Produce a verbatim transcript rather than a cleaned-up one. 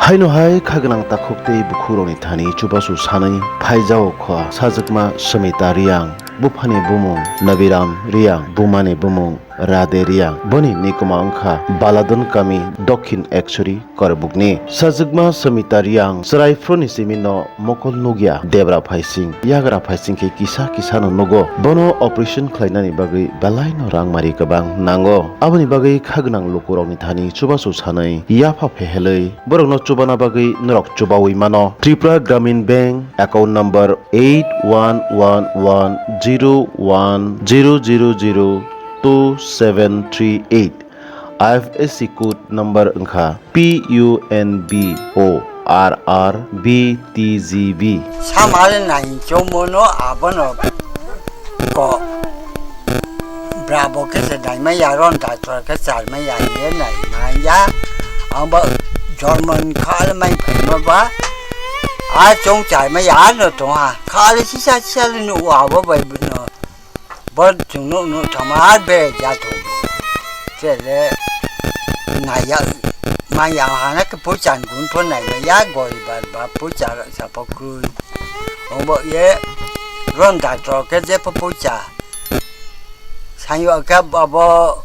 Haino hai kha gwnang takhuk tei bukhuk rokni thani chubachu sanwi phaijao kho sajwkma Samita Reang, buphani bumung Nabiram Reang, bumani bumung Radhe Reang. Boni nikoma wngkha Baladon kami Dokhin Ekchori Korbukni. Sajwkma Samita Reang chwrai phuruni simi no mokol nukya debra phaising, yagra phaising khe kisa kisa no nugo. Bono operation khlainani bagwi belai no rangmari kwbang nango. Aboni bagwi kha gwnang lukurokni thani chubachu sanwi yapha phehelwi borokno chubana bagwi norok chubawi mano. Tripura Gramin Bank account number eight one one one zero one zero zero zero two seven three eight. I F S C code number wngkha P U N B O R R B T G B. Samare nai chomono abono ko brabo khe se naimaya ron doctor khe charmaya ye naimaya. Amba German khale mai phaima ba a chong charmaya no tongha khale sisa sisa le no abo bai no. Bo chwngno nuk thangma ar be ya thung. Chele naya maya hana ke puchan gun pho nai ya gori bar ba pucha sa pho krui. Ongbo ye ron doctor ke je pho pucha. Sanyo ke abo